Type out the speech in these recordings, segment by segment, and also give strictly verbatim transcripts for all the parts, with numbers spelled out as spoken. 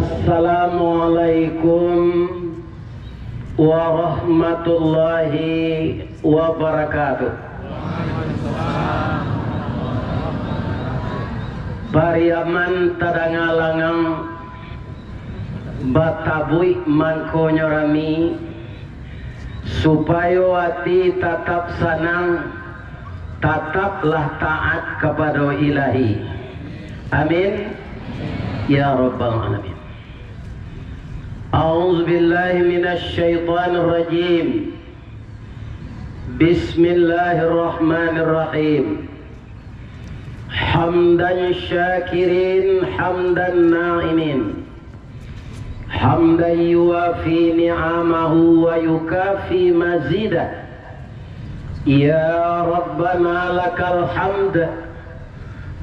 Assalamualaikum warahmatullahi wabarakatuh. Pariaman tadanga langang, batabuik mangkonyo rami, supayo ati tatap sanang, tataplah taat kapado Ilahi. Amin, ya rabbal alamin. A'udzubillahi minasyaitonirrajim. Bismillahirrahmanirrahim. Hamdan syakirin, hamdan na'imin. Hamdan yuwafi ni'amahu wa yukafi mazidah. Ya Rabbana lakal hamd,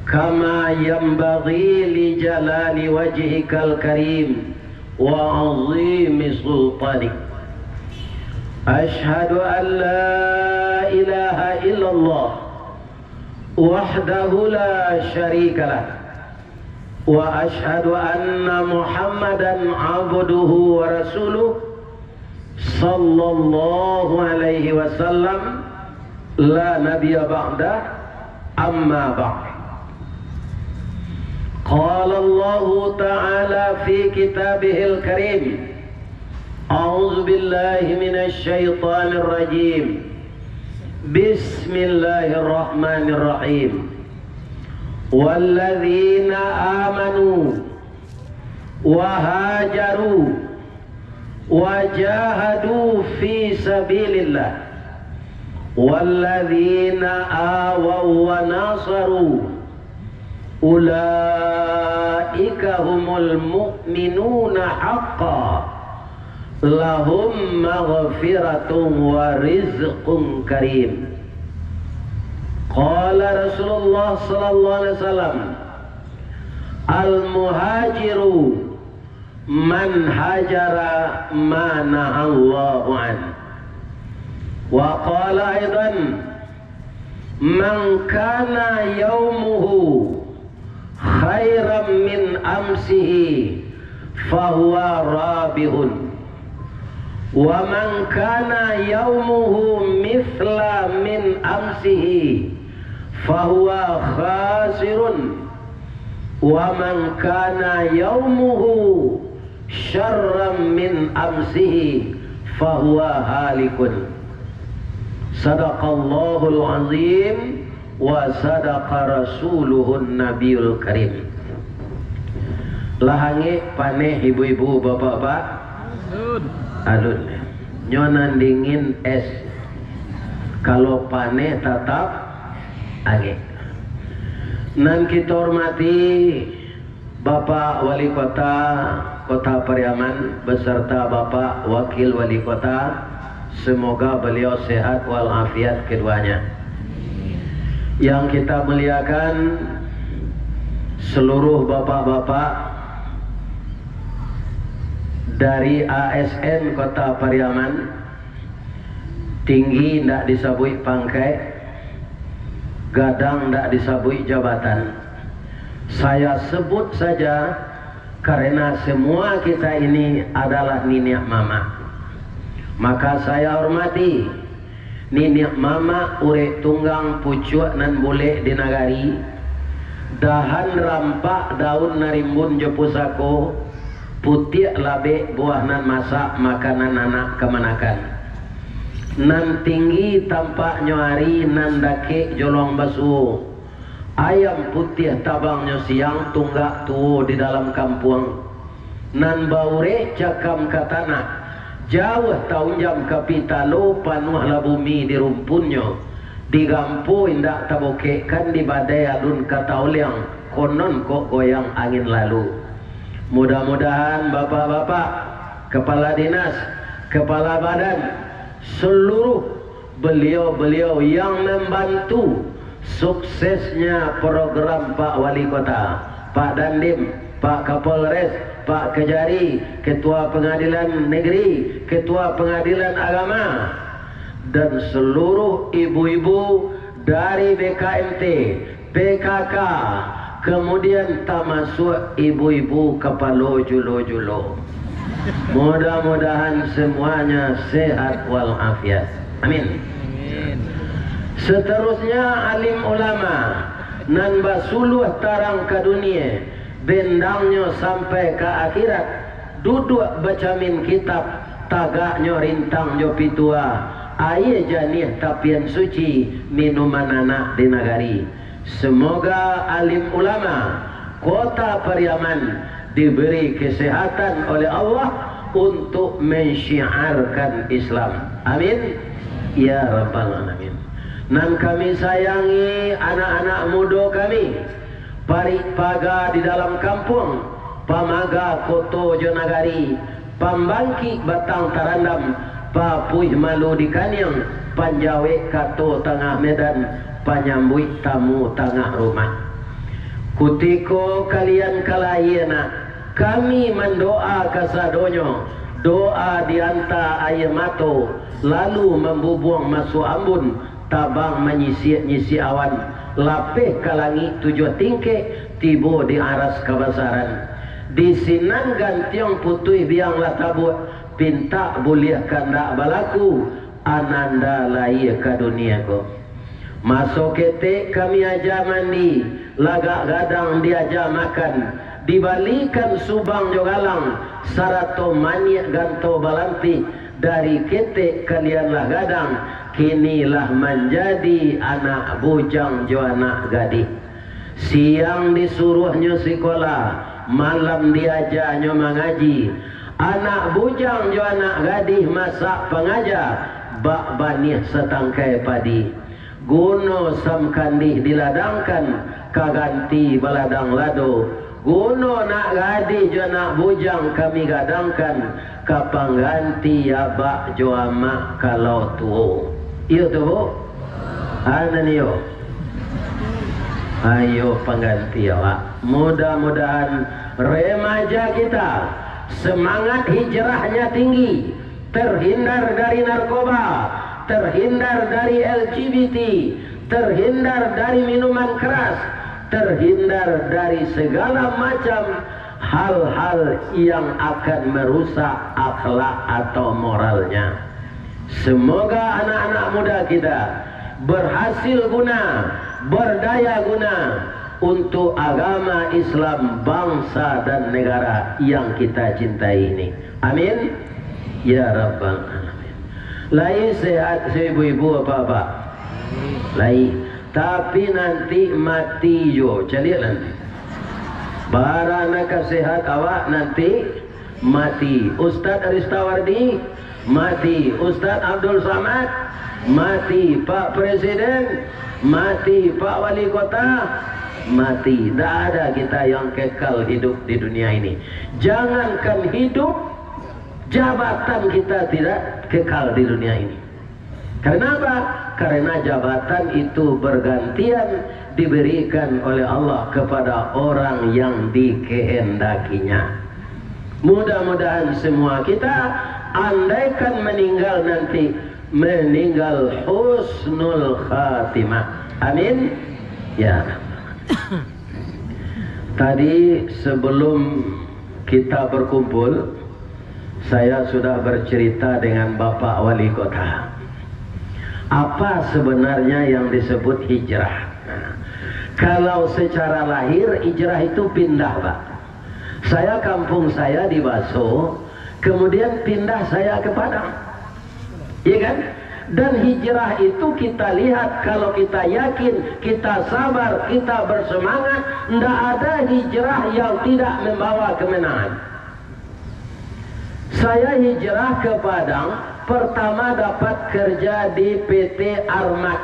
kama yanbaghi li jalali wajhikal karim wa azimi sultanik. Asyhadu an la ilaha illallah wahdahu la syarikalah, wa asyhadu anna Muhammadan abduhu wa rasuluh, sallallahu alaihi wasallam, la nabiyya ba'dah, amma ba'd. Qala Allahu ta'ala fi kitabihil karim, a'udzubillahi minasyaitonirrajim. Bismillahirrahmanirrahim. Walladzina amanu wa hajaru wa jahadu fi sabilillah, walladzina awaw wa nasaru, ulaika humul mu'minuna haqqan, lahum maghfiratun wa rizqun karim. Qala Rasulullah sallallahu alaihi wasallam, al-muhajiru man hajara ma nahallahu an. Wa qala aidan, man kana yaumuhu khairan min amsihi fahuwa rabihun, wa man kana yaumuhu mithla min amsihi fahuwa khasirun, wa man kana yaumuhu syarran min amsihi fahuwa halikun. Sadaqallahul azim wa sadaqa rasuluhun nabiyul karim. Lah angek paneh ibu-ibu, bapak-bapak? Alun. Alun. Nyo nan dingin es. Kalau paneh tatap angek. Nan kito hormati, Bapak Wali Kota Kota Pariaman beserta Bapak Wakil Wali Kota, semoga beliau sehat walafiat keduanya. Yang kita muliakan, seluruh bapak-bapak dari A S N Kota Pariaman, tinggi ndak disabuik pangkaik, gadang ndak disabuik jabatan. Saya sebut saja karena semua kita ini adalah niniak mamak. Maka saya hormati niniak mamak urek tunggang pucuak nan bulek di nagari, dahan rampak daun narimbun jo pusako, putiak labek buah nan masak makanan anak kamanakan. Nan tinggi tampaknyo ari, nan dakek jolong basuo. Ayam putiah tabangnyo siang, tunggak tuo di dalam kampuang. Nan baurek cakam ka tanah, jauah taunjam ka pitalo, panuahlah bumi di rumpunnyo. Digampo indak tabokekkan, di badai alun ka taoliang, konon kok goyang angin lalu. Mudah-mudahan bapak-bapak, kepala dinas, kepala badan, seluruh beliau-beliau yang membantu suksesnya program Pak Wali Kota, Pak Dandim, Pak Kapolres, Pak Kejari, Ketua Pengadilan Negeri, Ketua Pengadilan Agama, dan seluruh ibu-ibu dari B K M T, P K K, Kemudian tamasuak ibu-ibu kapalo julo-julo. Mudah-mudahan semuanya sehat walafiat. Amin. Amin. Seterusnya, alim ulama nan basuluah tarang ka dunia, bendangnyo sampai ka akhirat, duduak bacamin kitab, tagaknyo rintang jo pitua, aia janiah tapian suci, minuman anak di nagari. Semoga alim ulama Kota Pariaman diberi kesehatan oleh Allah untuk mensyiarkan Islam. Amin. Ya Rabbal Alamin. Nan kami sayangi anak-anak mudo kami, parik paga di dalam kampuang, pamaga koto jo nagari, pambangkik batang tarandam, papuih malu di kaniang, panjawek kato tangah medan, panyambuik tamu tangah rumah. Kutiko kalian ka lahia nak, kami mandoa kasadonyo, doa dianta aia mato, lalu mambubuang masuak ambun, tabang manyisiak-nyisiak awan, lapeh ka langik tujuah tingkek, tibo di aras kabasaran. Di sinan gantiang putuih biang lah tabuak, pintak buliah kandak balaku, ananda lahia ka dunia ko. Maso ketek kami aja mandi, lagak gadang diaja makan, dibalikan subang jo galang, sarato maniak ganto balampih, dari ketek kalian lah gadang, kini lah manjadi anak bujang jo anak gadih. Siang disuruahnyo sikola, malam diajanyo mangaji. Anak bujang jo anak gadih masak pangaja, bak baniah satangkai padi. Guno sam kandih diladangkan, ka ganti baladang lado. Guno nak gadih jo nak bujang kami gadangkan, ka pangganti abak jo amak kalau tuo. Iyo tu, Bu? Anan iyo. Ayo pangganti awak. Mudah-mudahan remaja kita semangat hijrahnya tinggi, terhindar dari narkoba, terhindar dari L G B T, terhindar dari minuman keras, terhindar dari segala macam hal-hal yang akan merusak akhlak atau moralnya. Semoga anak-anak muda kita berhasil guna, berdaya guna untuk agama Islam, bangsa dan negara yang kita cintai ini. Amin. Ya Rabbal Alamin. Lai sehat ibu-ibu, bapak-bapak? Lai. Tapi nanti mati yo, caliak nanti. Bara nan ka sehat awak nanti mati. Ustaz Ristawardi mati. Ustaz Abdul Samad mati. Pak Presiden mati. Pak Wali Kota mati. Ndak ada kita yang kekal hidup di dunia ini. Jangankan hidup, jabatan kita tidak kekal di dunia ini. Karena apa? Karena jabatan itu bergantian diberikan oleh Allah kepada orang yang dikehendakinya. Mudah-mudahan semua kita, andaikan meninggal nanti, meninggal husnul khatimah. Amin. Ya. Tadi sebelum kita berkumpul, saya sudah bercerita dengan Bapak Wali Kota. Apa sebenarnya yang disebut hijrah? Nah, kalau secara lahir, hijrah itu pindah, Pak. Saya, kampung saya di Baso, kemudian pindah saya ke Padang. Iya kan? Dan hijrah itu kita lihat, kalau kita yakin, kita sabar, kita bersemangat, ndak ada hijrah yang tidak membawa kemenangan. Saya hijrah ke Padang, pertama dapat kerja di P T Armat.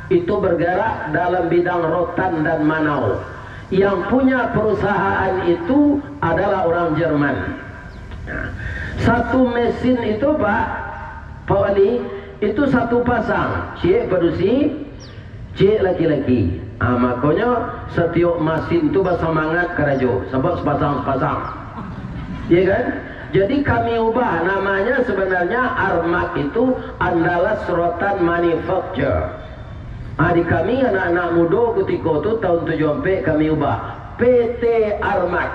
Itu bergerak dalam bidang rotan dan manau. Yang punya perusahaan itu adalah orang Jerman. Nah, satu mesin itu, Pak, Pak Wali, itu satu pasang, ciek padusi, ciek laki-laki. Ah, makonyo satiok masin tu basamangat karajo, sabab sapasang-sapasang. Iya kan? Jadi kami ubah namanya, sebenarnya Armat itu Andalas Rotan Manufacture. Ah, di kami anak-anak mudo kutiko tu tahun tujuh ampek kami ubah. P T Armat,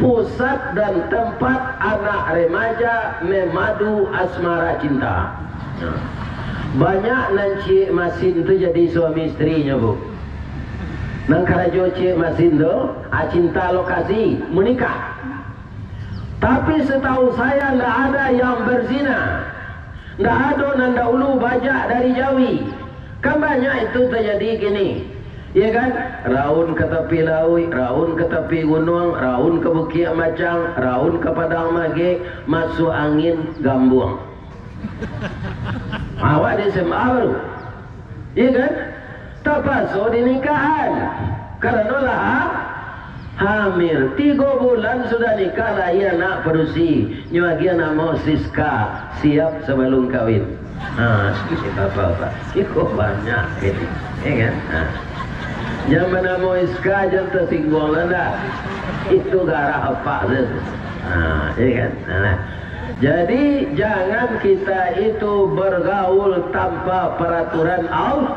pusat dan tempat anak remaja memadu asmara cinta. Banyak nan ciek masin tu jadi suami isterinyo, Bu. Nan karajo ciek masin tu, ah, cinta lokasi, menikah. Tapi setahu saya, ndak ada yang berzina. Ndak ado nan dahulu bajak dari jawi. Kan banyak itu terjadi kini. Ya kan? Raun ka tapi lauik, raun ka tapi gunuang, raun ka Bukik Macang, raun ka Padang Magek, masuak angin, gambuang. Awak di S M A baru. Iya kan? Tapaso dinikahan. Karano lah ha-, hamil. Tigo bulan sudah nikah, lahia anak padusi. Nyo agiah namo Siska. Siap sabalum kawin. Ha, siap apa-apa. Iko banyak ini. Iya kan? Ha. Jan banamo Iska, jan tasingguang lah ndak. Itu garah apak tu. Ha, iya kan? Ha. Jadi, jangan kita itu bergaul tanpa peraturan Allah.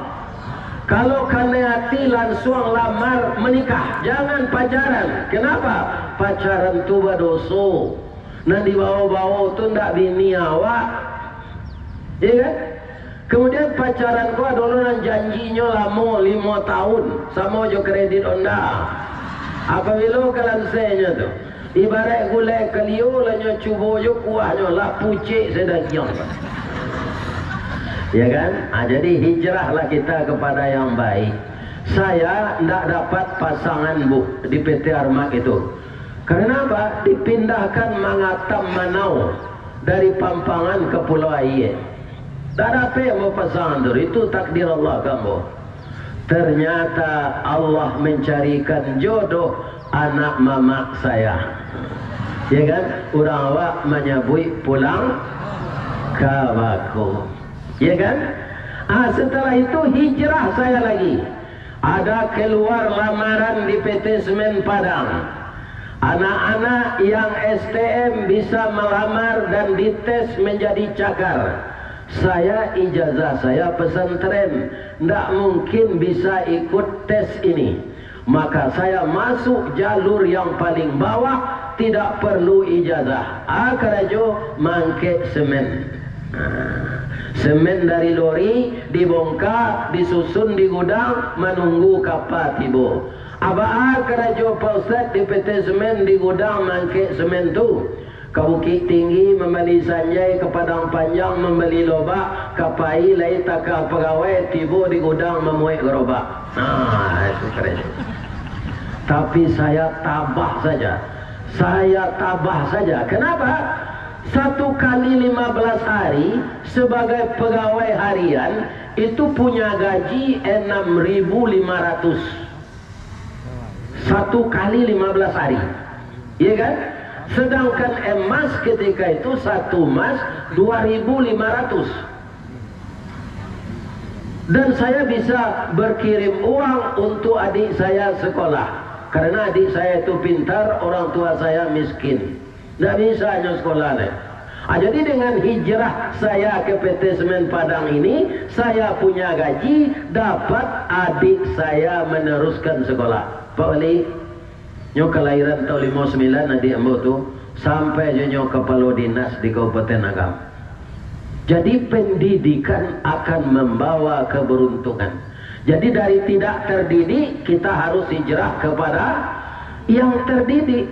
Kalau kanai ati, lansuang lamar menikah, jangan pacaran. Kenapa? Pacaran tu badoso. Nan dibawo-bawo tu ndak bini awak. Iya kan? Kemudian pacaran ko ado lo nan janjinyo lamo, limo tahun, samo jo kredit Honda. Apabilo ka lansenyo tu, ibarat gulai kalio, lah nyo cubo jo kuahnyo, lah pucek sadagiang. Ya kan? Ah, jadi hijrahlah kita kepada yang baik. Saya ndak dapat pasangan, Bu, di P T Armat itu. Karena apa? Dipindahkan mangatam manau dari Pampangan ke Pulau Aie. Tak ada apa yang mau pasangan tu. Itu takdir Allah ka ambo. Ternyata Allah mencarikan jodoh anak mamak saya. Ya kan? Urang awak manyabuik pulang ka bako. Ya kan? Ah, setelah itu hijrah saya lagi. Ada keluar lamaran di P T Semen Padang. Anak-anak yang S T M bisa melamar dan dites menjadi cakar. Saya, ijazah saya pesantren, ndak mungkin bisa ikut tes ini. Maka saya masuk jalur yang paling bawah, tidak perlu ijazah. A karajo mangkek semen. Nah, semen dari lori dibongka, disusun di gudang, manunggu kapa tibo. Abaa karajo Pak Ustaz di P T Semen di gudang mangkek semen tu? Ka Bukik Tinggi mambali sanjai, ka Padang Panjang mambali lobak, ka pai lai taka pagawai, tibo di gudang mamuek garobak. Nah, itu karajo. Tapi saya tabah saja. Saya tabah saja. Kenapa? Satu kali lima belas hari sebagai pegawai harian itu punya gaji enam ribu lima ratus. Satu kali lima belas hari. Iya kan? Sedangkan emas ketika itu, satu emas dua ribu lima ratus. Dan saya bisa berkirim uang untuk adik saya sekolah. Karena adik saya itu pintar, orang tua saya miskin. Ndak bisa nyo sekolah lai. Ah, jadi dengan hijrah saya ke P T Semen Padang ini, saya punya gaji, dapat adik saya meneruskan sekolah. Pak Wali, nyo kelahiran tahun limo sembilan adik ambo tu, sampai jo nyo kapalo dinas di Kabupaten Agam. Jadi pendidikan akan membawa keberuntungan. Jadi dari tidak terdidik, kita harus hijrah kepada yang terdidik.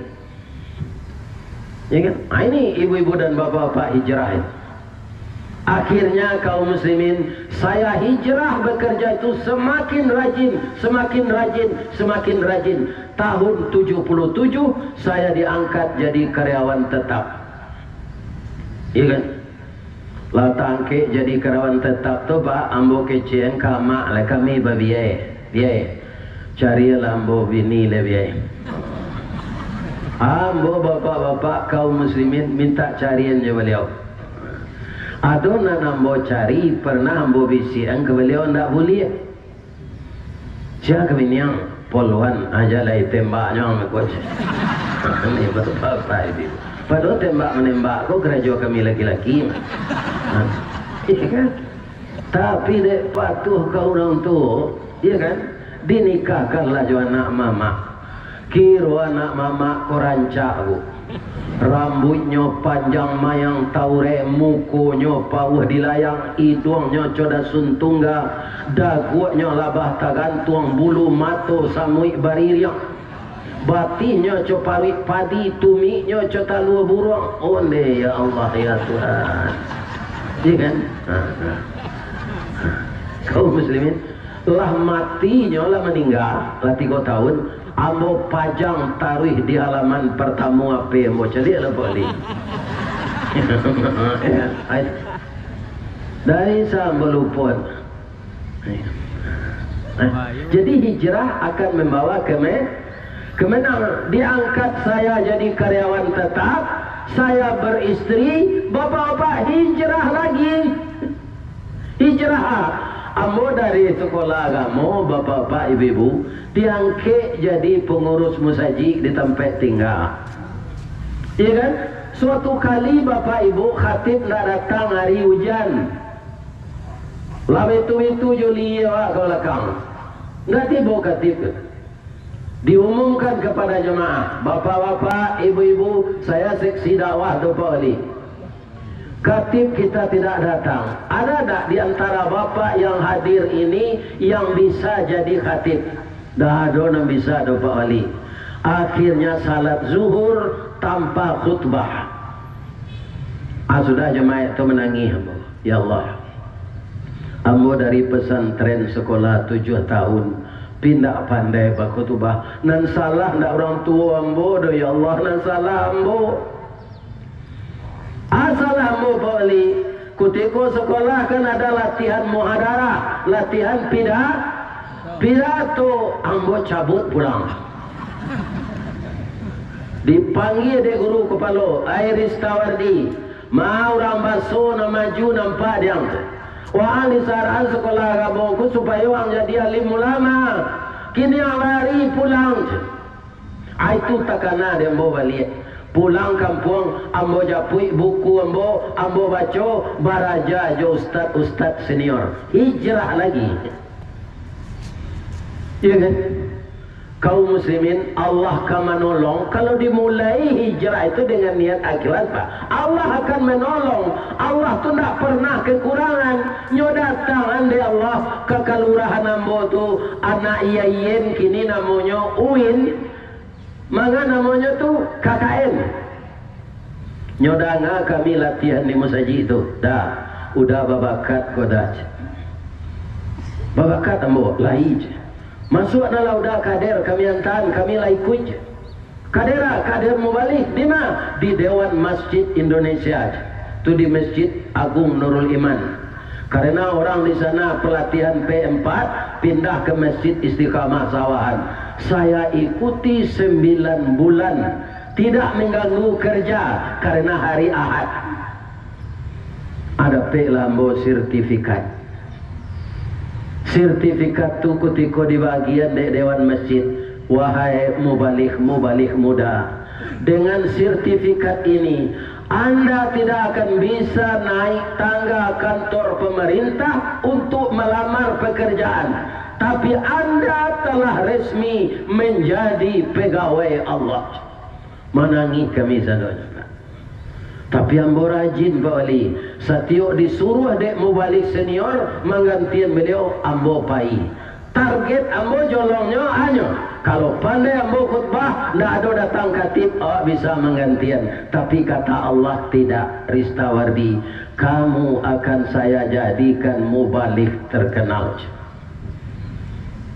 Ya kan? Ah, ini ibu-ibu dan bapak-bapak hijrah ini. Akhirnya kaum muslimin, saya hijrah bekerja itu semakin rajin, semakin rajin, semakin rajin. Tahun tujuh puluh tujuh, saya diangkat jadi karyawan tetap. Iya kan? Lah taangkek jadi karyawan tetap tu, Pak, ambo kecek ka amak lah, kami babiai. Biai. Carilah ambo bini lah, biai. Ambo bapak-bapak kaum muslimin minta carian jo baliau. Ado nan ambo cari, pernah ambo bisiakan ka baliau, ndak buliah. Sia ka binian, poluan aja lai tembaknyo, ang ko. Ini bapak-bapak ini. Padahal tembak manembak ko karajo kami laki-laki. Nah, iya kan? Tapi dek patuh ka urang tuo, iya kan? Dinikahkanlah jo anak mamak. Kiro anak mamak ko rancak, Bu. Rambuiknyo panjang mayang taureh, mukonyo pauah dilayang, iduangnyo co dasun tungga, daguaknyo labah tagantuang, bulu mato samuik baririang, batihnyo co paruik padi, tumiknyo co talua buruang. Onde, ya Allah, ya Tuhan. Iya kan? Ha, ha. Kaum muslimin, lah mati nyo, lah maningga, lah tigo tahun, ambo pajang taruih di halaman partamo H P ambo, caliaklah, Pak Wali. Dari sa ambo luput. Jadi hijrah akan membawa keme-, kemenangan. Diangkat saya jadi karyawan tetap, saya beristri, bapak-bapak hijrah lagi. Hijrah. Ambo dari sekolah agamo, bapak-bapak, ibu-ibu, diangkek jadi pengurus musajik di tampek tingga. Iya kan? Suatu kali bapak ibu khatib ndak datang hari ujan. Lah bitu-bitu jo liyie awak ka balakang. Ndak tibo khatib tu. Diumumkan kepada jemaah, "Bapak-bapak, ibu-ibu, saya seksi dakwah tu, Pak Wali. Khatib kita tidak datang. Ada ndak di antara bapak yang hadir ini yang bisa jadi khatib?" Ndak ado nan bisa do, Pak Wali. Akhirnya salat zuhur tanpa khutbah. Ah, sudah jamaah tu manangih ambo. Ya Allah, ambo dari pesantren sekolah tujuh tahun, pindah pandai bakhutbah. Nan salah ndak urang tuo ambo do, ya Allah, nan salah ambo. Asal ambo, Pak Wali, kutiko sekolah kan ada latihan muhadarah, latihan pida-, pidato, ambo cabut pulang. Dipanggia dek guru kapalo, "Ai Ristawardi, ma urang baso nan maju nampak diang tu. Waang di saraan sekolah agamo ko supayo ang jadi alim ulama. Kini ang lari pulang," ceh. Ai tu takana dek ambo baliak. Pulang kampuang, ambo japuik buku ambo, ambo baco, baraja jo ustad-ustad senior. Hijrah lagi. Iya kan? Kaum muslimin, Allah ka manolong kalau dimulai hijrah itu dengan niat ikhlas, Pak. Allah akan menolong. Allah tu ndak pernah kekurangan. Nyo datang andeh Allah ka kalurahan ambo tu, anak Yayen kini namonyo Uin. Manga namonyo tu K K N. Nyo danga kami latihan di musajik tu. Dah, udah babakat ko dah. Babakat ambo, lai je. Masuak nah lah udah kader, kami antaan, kami lah ikuik je. Kader ah, kader mubalih, di ma? Di Dewan Masjid Indonesia je. Tu di Masjid Agung Nurul Iman. Karena orang di sana pelatihan P empat, pindah ke Masjid Istiqamah Sawahan. Saya ikuti sembilan bulan, tidak mengganggu kerja karena hari Ahad. Dapeklah ambo sertifikat. Sertifikat tu kutiko dibagian dek Dewan Masjid, "Wahai mubalih-mubalih muda, dengan sertifikat ini, anda tidak akan bisa naik tangga kantor pemerintah untuk melamar pekerjaan, tapi anda telah resmi menjadi pegawai Allah." Manangih kami sadonyo, Pak. Tapi ambo rajin, Pak Wali. Satiok disuruah dek mubalih senior manggantian baliau, ambo pai. Target ambo jolongnyo hanyo, kalau pandai ambo khutbah, ndak ado datang khatib, awak bisa manggantian. Tapi kata Allah, "Tidak, Ristawardi, kamu akan saya jadikan mubalih terkenal."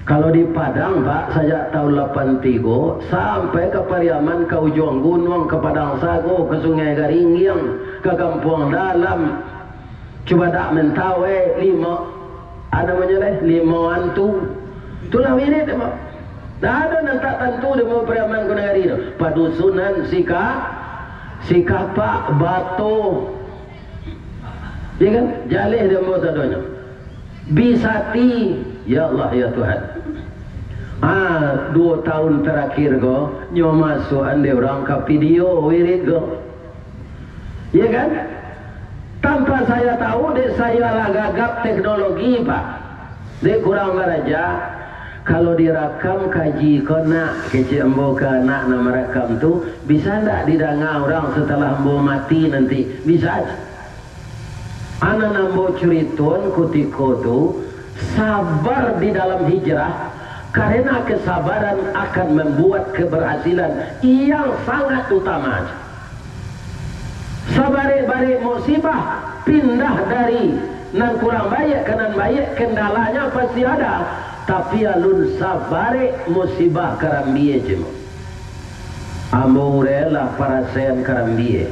Kalau di Padang, Pak, sajak tahun lapan tigo sampai ka Pariaman, ka Ujuang Gunuang, ka Padang Sago, ka Sungai Garinggiang, ka Kampuang Dalam, Cubadak Mentawai, Limo, a namonyo lai, Limo Antu. Itulah wirid, Pak. Ndak ado nan tak tantu di Pariaman ko nagari tu. Padusunan, Sika-, Sikapak, Bato. Ya kan? Jaleh di ambo sadonyo. Bisati, ya Allah, ya Tuhan. Ah, duo tahun terakhir ko, nyo masuak andeh urang ka video wirid ko. Ya kan? Tanpa saya tahu, dek saya lah gagap teknologi, Pak. Dek kurang baraja. Kalau dirakam kaji ko nak, kecek ambo ka anak nan marakam tu, bisa ndak didanga urang satalah ambo mati nanti? Bisa. Anan ambo curitoan kutiko tu, sabar di dalam hijrah, karena kesabaran akan membuat keberhasilan yang sangat utama. Sabarek-barek musibah, pindah dari nan kurang baiak ka nan baiak, kendalanya pasti ada. Tapi alun sabarek musibah karambia cimo. Ambo urailah parasaian karambia.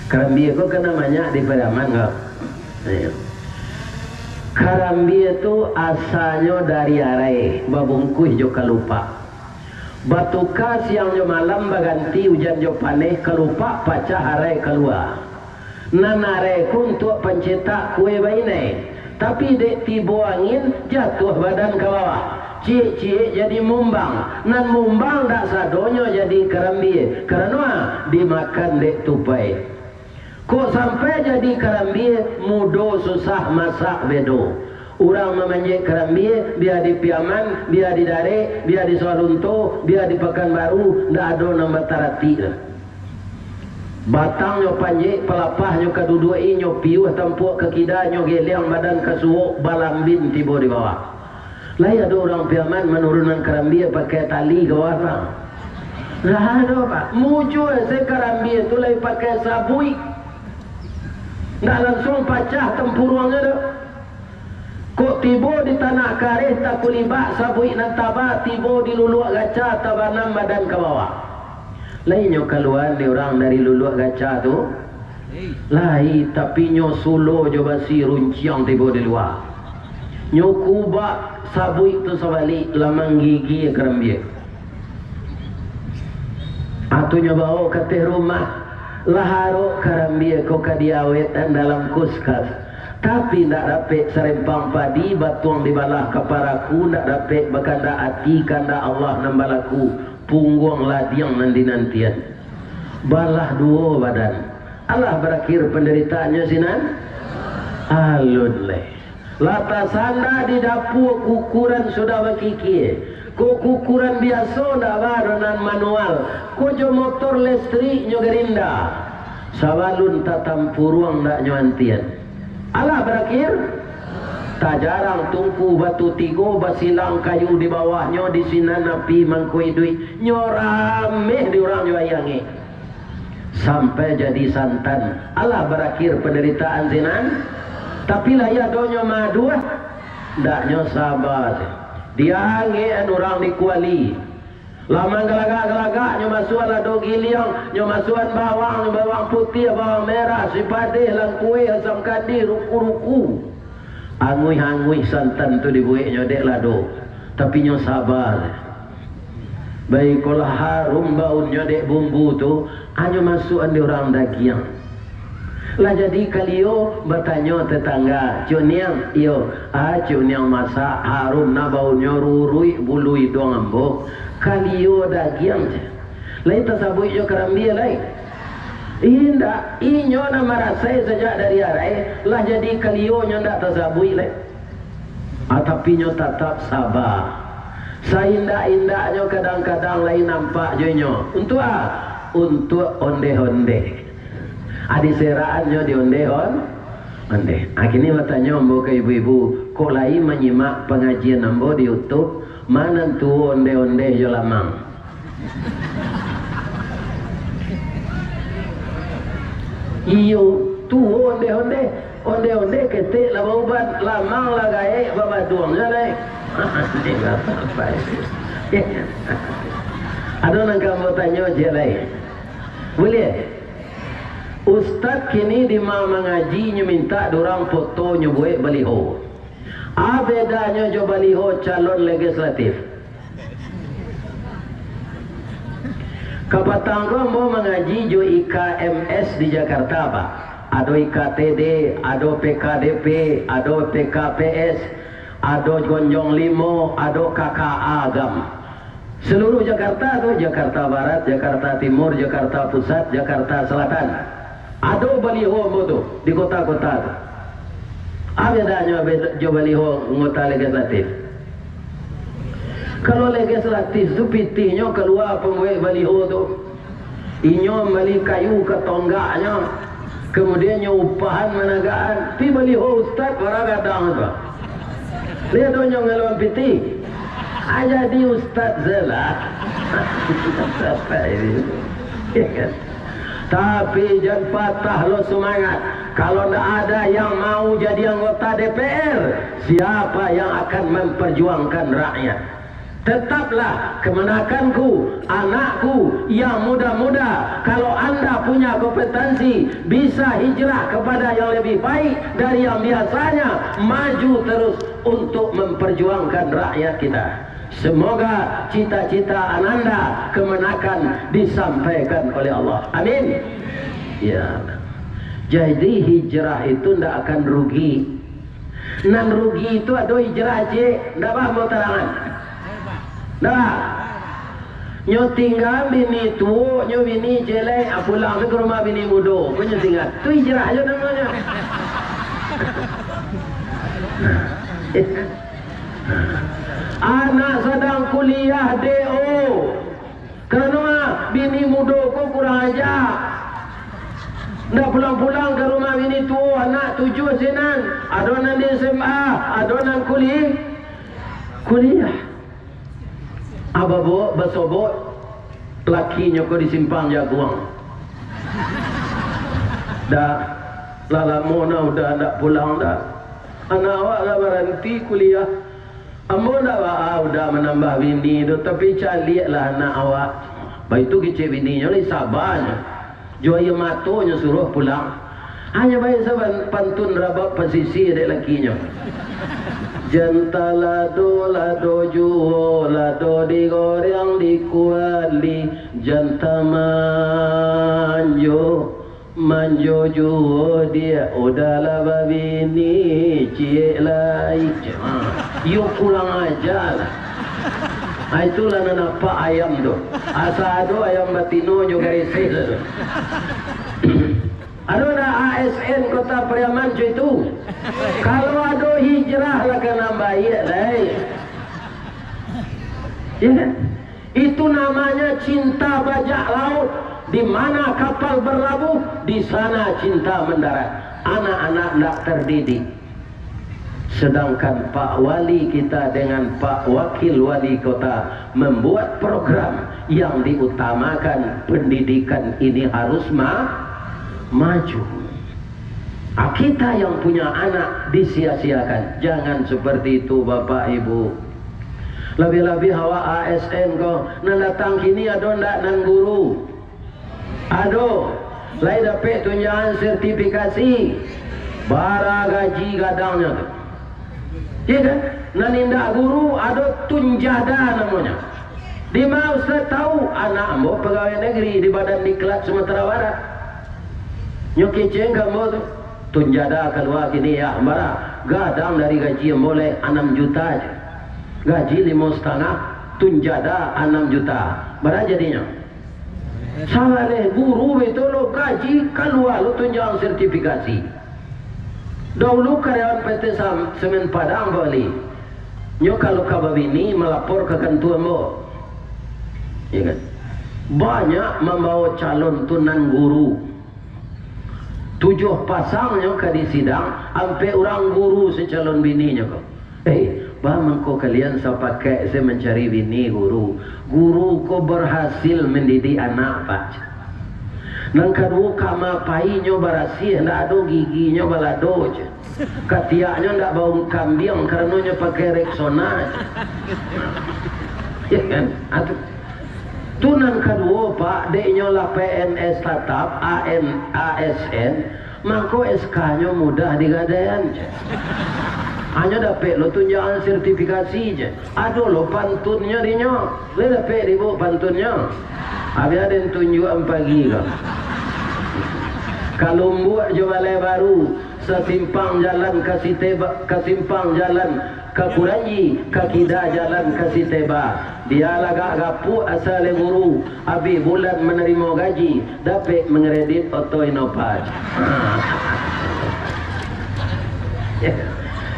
Karambia ko kan banyak di Pariaman ko. Iyo. Karambia tu asanyo dari arai, babungkuih jo kalupak. Batuka siang jo malam, baganti ujan jo paneh, kalupak pacah arai kalua. Nan arai ko untuak pancetak kue bainai, tapi dek tibo angin, jatuah badan ka bawah. Ciek-ciek jadi mumbang, nan mumbang dak sadonyo jadi karambia, karano dimakan dek tupai. Kok sampai jadi karambia, mudo susah masak bedo. Urang mamanjek karambia, bia di Piaman, bia di Darek, bia di Sualunto, bia di Pakanbaru, ndak ado nan bataratik doh. Batangnyo panjek, palapahnyo ka duduak-i, nyo piuah tampuak ka kida, nyo geliang badan ka suok, balambin tibo di bawah. Lai ado urang Piaman manurunan karambia pakai tali ka bawah tu? Ndak ado, Pak. Mujua se karambia tu lai pakai sabuik. Ndak lansuang pacah tampuruangnyo tu. Kok tibo di tanah kareh, takulibak sabuik nan taba, tibo di luluak gaca, tabanam badan ka bawah. Lai nyo kalua dek urang dari luluak gaca tu? Lai, tapi nyo sulo jo basi runciang tibo di lua. Nyo kubak sabuik tu sabalik, lah manggigia karambia. Atu nyo bawo ka ateh rumah, lah arok karambia ko ka diawetkan dalam kuskas. Tapi ndak dapek sarempang padi, batuang dibalah ka paraku, ndak dapek bakandak ati, kandak Allah nan balaku, pungguang ladiang nan dinantian. Balah duo badan. Alah barakhir pandaritaannyo sinan? Alun lai. Lah tasanda di dapua, kukuran sudah bakikia. Ko kukuran biaso ndak ba doh nan manual. Ko jo motor listrik nyo garinda. Sabalun tatampuruang ndak nyo antian. Alah barakhir? Tajarang tungku batu tigo, basilang kayu di bawahnyo, di sinan api mangko iduik. Nyo rameh di urang jo aia angek. Sampai jadi santan. Alah barakhir pandaritaan sinan. Tapi lai adonyo maduah, ndaknyo saba. Diangekan urang di kuali. Lah manggalagak-galagak, nyo masuakan lado giliang, nyo masuakan bawang, nyo bawang putiah, bawang merah, sipadeh, langkueh, asam kandi, ruku-ruku. Anguih-anguih santan tu dibueknyo dek lado, tapi nyo saba. Baikolah harum baunnyo dek bumbu tu, anyo masuakan dek urang dagiang. Lah jadi kalio, batanyo tetangga, "Cuk Niang, iyo, ah, Cuk Niang masak, harum nah baunnyo, ruruik bulu iduang ambo." Kalio dagiang, lai tasabuik jo karambia lai? Indak, inyo nan marasai sajak dari arai, lah jadi kalio nyo ndak tasabuik lai. Ah, tapi nyo tatap saba. Saindak-indaknyo kadang-kadang lai nampak jo inyo. Untuak a? Untuak ondeh-ondeh. Ah, diserakan nyo di ondeh-on-, ondeh. Ah, kini batanyo ambo ka ibu-ibu, kok lai manyimak pangajian ambo di YouTube, ma nan tuo ondeh-ondeh jo lamang? Iyo, tuo ondeh-ondeh. Ondeh-ondeh ketek lah bauban, lamang lah gaek, babaduang se lai. Ado nan ka ambo tanyo ciek lai? Buliah? Ustad kini di ma mangaji, nyo mintak dek urang foto, nyo buek baliho. A bedanyo jo baliho calon legislatif? Kapatang ko ambo mangaji jo I K M S di Jakarta, Pak. Ado I K T D, ado P K D P, ado P K P S, ado Gonjong Limo, ado K K A GAM. Seluruh Jakarta tu, Jakarta Barat, Jakarta Timur, Jakarta Pusat, Jakarta Selatan. Ado baliho ambo tu di kota-kota tu. A bedanyo be-, jo baliho anggota legislatif? Kalau legislatif tu pitihnyo kalua pambuek baliho tu. Inyo mambali kayu ka tonggaknyo, kamudian nyo upahan managakan. Pi baliho ustad bara gadang tu. Liek tu nyo ngaluan pitih. Ah, jadi ustad se lah. Apa ini? Ya kan? Tapi jan patah lo sumangat. Kalau ndak ada yang mau jadi anggota D P R, siapa yang akan memperjuangkan rakyat? Tetaplah, kemanakanku, anakku yang muda-muda, kalau anda punya kompetensi, bisa hijrah kepada yang lebih baik dari yang biasanya, maju terus untuk memperjuangkan rakyat kita. Semoga cita-cita ananda kemanakan disampaikan oleh Allah. Amin. Ya. Jadi hijrah itu ndak akan rugi. Nan rugi itu ado hijrah ciek, ndak paham tarangan. Ndak. Nyo tingga bini tuo, nyo bini jelek, ah, pulang tu ka rumah bini mudo, ko nyo tingga. Tu hijrah jo namonyo. Anak sadang kuliah D O. Karano ah, bini mudo ko kurang aja. Ndak pulang-pulang ka rumah bini tuo, anak tujuah sinan. Ado nan di S M A, ado nan kuli-, kuliah. Ababok basobok, lakinyo ko di Simpang Jaguang. Dah, lah lamo nah udah ndak pulang dah. Anak awak lah baranti kuliah. Ambo ndak baa udah manambah bini tu, tapi caliaklah anak awak. Baitu kecek bininyo lai sabanyo. Jo aia matonyo suruah pulang. Hanyo bae saban pantun rabab pasisia dek lakinyo. Jan talado, lado juo, lado digoreng di kuali, jan tamanjo, manjo juo diak, udahlah babini ciek lai. Ha, iyo kurang aja lah. Ha, itulah nan apak ayam tu. Asa ado ayam batino jo garisih tu. Ado ndak A S N Kota Pariaman co itu? Kalau ado hijrah lah ka nan baiak lai. Ya kan? Itu namanya cinta bajak laut. Di mana kapal berlabuh, di sana cinta mendarat. Anak-anak ndak terdidik. Sedangkan Pak Wali kita dengan Pak Wakil Wali Kota membuat program yang diutamakan pendidikan ini harus ma-, maju. Ah, kita yang punya anak disia-siakan. Jangan seperti itu, Bapak Ibu. Labiah-labiah awak A S N ko, nan datang kini ado ndak nan guru? Ado, lai dapek tunjangan sertifikasi, bara gaji gadangnyo tu. Iya kan? Nan indak guru, ado tunjada namonyo. Di ma Ustaz tahu? Anak ambo pegawai negeri di Badan Diklat Sumatera Barat. Nyo kecek ka ambo tu, tunjada kalua kini, ya, bara? Gadang dari gaji ambo lai anam juta aja. Gaji limo satangah, tunjada anam juta. Bara jadinyo? Sabaleh guru baito lo gaji, kalua lo tunjangan sertifikasi. Dahulu karyawan P T Sam-, Semen Padang, Pak Wali, nyo kalau ka babini, malapor ka kantua ambo. Ya kan? Banyak mambawa calon tu nan guru. Tujuah pasang nyo ka disidang, ampek urang guru sacalon bininyo ko. Eh, ba mangko kalian sapakaik se mancari bini, guru? Guru ko berhasil mendidik anak, Pak. Nan kaduo, kama painyo barasiah, ndak ado giginyo balado je. Katiaknyo ndak bau kambiang karano nyo pakai Rexona je. Ya kan? Atu. Tu nan kaduo, Pak, dek nyo lah P N S tatap, A N, A S N, mangko S K-nyo mudah digadaian je. Hanyo dapek lo tunjangan sertifikasi je. Ado lo pantunnyo dinyo. Lai dapek di Ibu pantunnyo? Abih aden tunjuakan pagi ko. Ka Lumbuk jo Balai Baru, sasimpang jalan ka Siteba, ka simpang jalan ka Kuranji, ka kida jalan ka Siteba. Dia lagak gapuak asa le guru, abih bulan manarimo gaji, dapek mangredit oto Innova.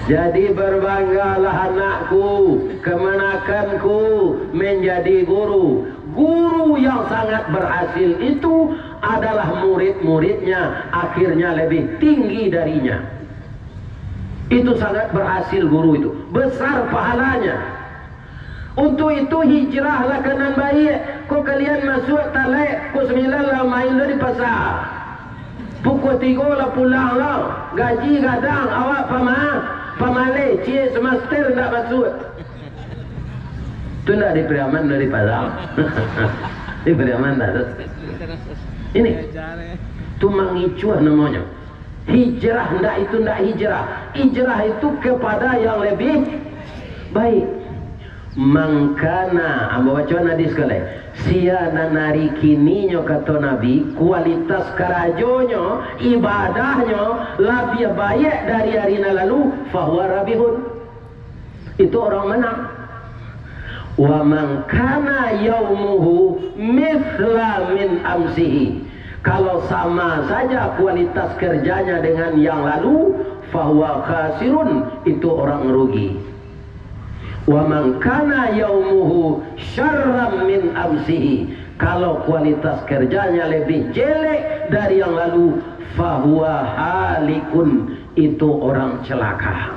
Jadi, berbanggalah anakku, kemanakanku menjadi guru. Guru yang sangat berhasil itu adalah murid-muridnya akhirnya lebih tinggi darinya. Itu sangat berhasil guru itu, besar pahalanya. Untuk itu hijrahlah ka nan baiak. Ko kalian masuak talaik, pukua sambilan lah main lo di pasa. Pukua tigo lah pulang lo. Gaji gadang, awak pama-, pamaleh, ciek semaster ndak masuak. Tu ndak di Pariaman, ndak di Padang. Di Pariaman ndak tu. Ini. Tu mangicuah namonyo. Hijrah ndak itu ndak hijrah. Hijrah itu kepada yang lebih baik. Mangkana, ambo bacoan hadis ko lai. Sia nan ari kininyo, kato Nabi, kualitas karajonyo, ibadahnyo, labiah baiak dari ari nan lalu, fahuwa rabihun. Itu orang menang. Wa man kana yaumuhu mithla min amsihi. Kalau sama saja kualitas kerjanya dengan yang lalu, fahuwa khasirun, itu orang rugi. Wa man kana yaumuhu syarran min amsihi. Kalau kualitas kerjanya lebih jelek dari yang lalu, fahuwa halikun, itu orang celaka.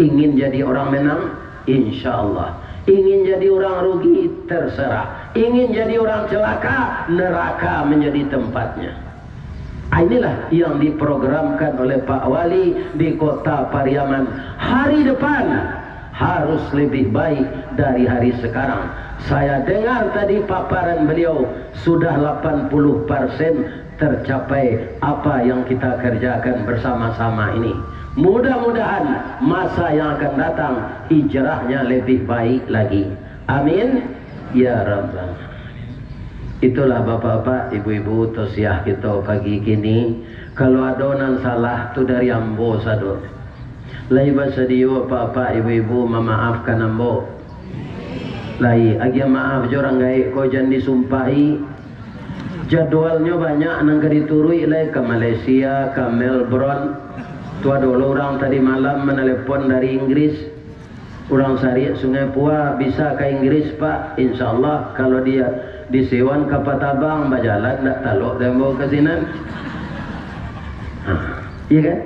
Ingin jadi orang menang? Insya Allah. Ingin jadi orang rugi? Terserah. Ingin jadi orang celaka? Neraka menjadi tempatnya. Ah, inilah yang diprogramkan oleh Pak Wali di Kota Pariaman. Hari depan harus lebih baik dari hari sekarang. Saya dengar tadi paparan beliau, sudah lapan puluh persen tercapai apa yang kita kerjakan bersama-sama ini. Mudah-mudahan masa yang akan datang hijrahnya lebih baik lagi. Amin. Ya Rabbal. Itulah bapak-bapak, ibu-ibu, tausiah kito pagi kini. Kalau ado nan salah, tu dari ambo sado. Lai basadio bapak-bapak, ibu-ibu mamaafkan ambo. Lai, agiah maaf jo urang gaek ko, jan disumpahi. Jadwalnyo banyak nan ka dituruik lai, ka Malaysia, ka Melbourne. Tu ado lo urang tadi malam manelepon dari Inggris. Urang Sariak Sungai Pua, bisa ka Inggris, Pak? Insya Allah, kalau dia disewan kapal tabang, bajalan ndak talok dek ambo ka sinan. Ha, iya kan?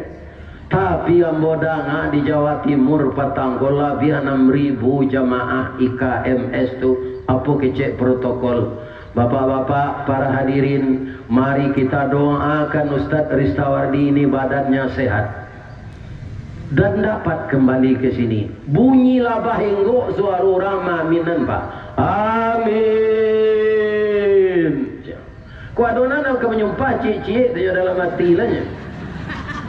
Tapi ambo danga di Jawa Timur patang ko labiah anam ribu jamaah I K M S tu, apo kecek protokol. Bapak-bapak, para hadirin, mari kita doakan Ustadz Ristawardi ini badannya sehat dan dapat kembali ke sini. Bunyi labah inggok suaro urang maaminan, Pak. Amin. Kok ado nan ka manyumpah ciek-ciek tu jo dalam ati lah nyo.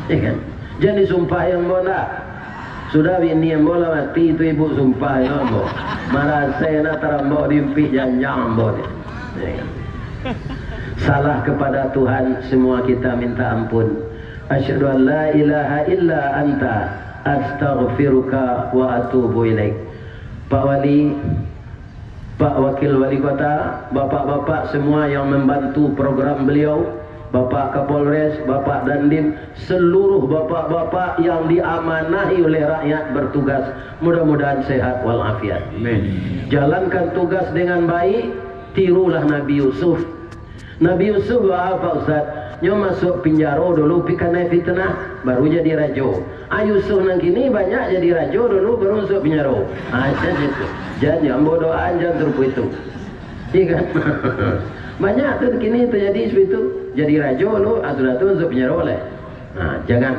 Ya kan? Jan disumpahi ambo ndak. Sudah bini ambo lah mati tu, ibu sumpah jo ambo. Marasai nak tarambok di impik janjang ambo ni. Ya kan? Salah kepada Tuhan, semua kita minta ampun. Asyhadu an la ilaha illa anta, astaghfiruka wa atubu ilaik. Pak Wali, Pak Wakil Wali Kota, bapak-bapak semua yang membantu program beliau, Bapak Kapolres, Bapak Dandim, seluruh bapak-bapak yang diamanahi oleh rakyat bertugas, mudah-mudahan sehat walafiat. Amin. Jalankan tugas dengan baik, tirulah Nabi Yusuf. Nabi Yusuf baa, Pak Ustaz? Nyo masuak pinjaro dulu, pi kanai fitnah, baru jadi rajo. Ah, Yusuf nan kini banyak jadi rajo dulu, baru masuak pinjaro. Ah, jan itu. Jan, jan ambo doaan, jan sarupo itu. Iya kan? Banyak tu kini terjadi seperti itu. Jadi rajo dulu, ah, sudah tu masuak pinjaro lai. Nah, jangan.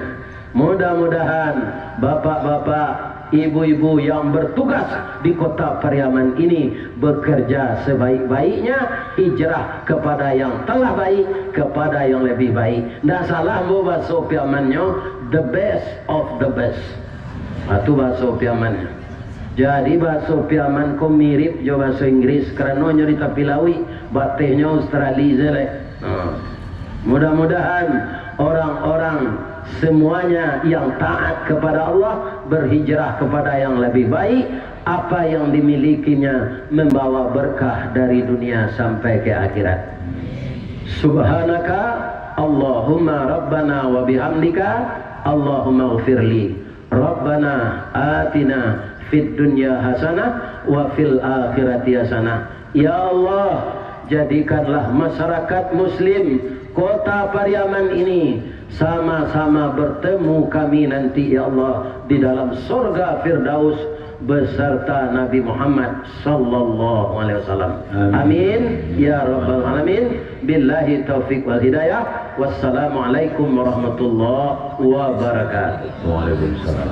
Mudah-mudahan bapak-bapak, ibu-ibu yang bertugas di Kota Pariaman ini bekerja sebaik-baiknya, hijrah kepada yang telah baik, kepada yang lebih baik. Ndak salah ambo baso Piamannyo, the best of the best. Ah, tu baso Piamannyo. Jadi, baso Piaman ko mirip jo baso Inggris, karano nyo di tapi lauik, batehnyo Australia se lai. Ha. Mudah-mudahan orang-orang semuanya yang taat kepada Allah, berhijrah kepada yang lebih baik, apa yang dimilikinya membawa berkah dari dunia sampai ke akhirat. Subhanaka Allahumma Rabbana wa bihamdika, Allahumma ghfirli. Rabbana atina fid dunya hasanah wa fil akhirati hasanah. Ya Allah, jadikanlah masyarakat muslim Kota Pariaman ini sama-sama bertemu kami nanti, ya Allah, di dalam sorga Firdaus beserta Nabi Muhammad sallallahu alaihi wasallam. Amin. Amin, ya rabbal alamin. Billahi taufik wal hidayah. Wassalamualaikum warahmatullahi wabarakatuh. Waalaikumsalam.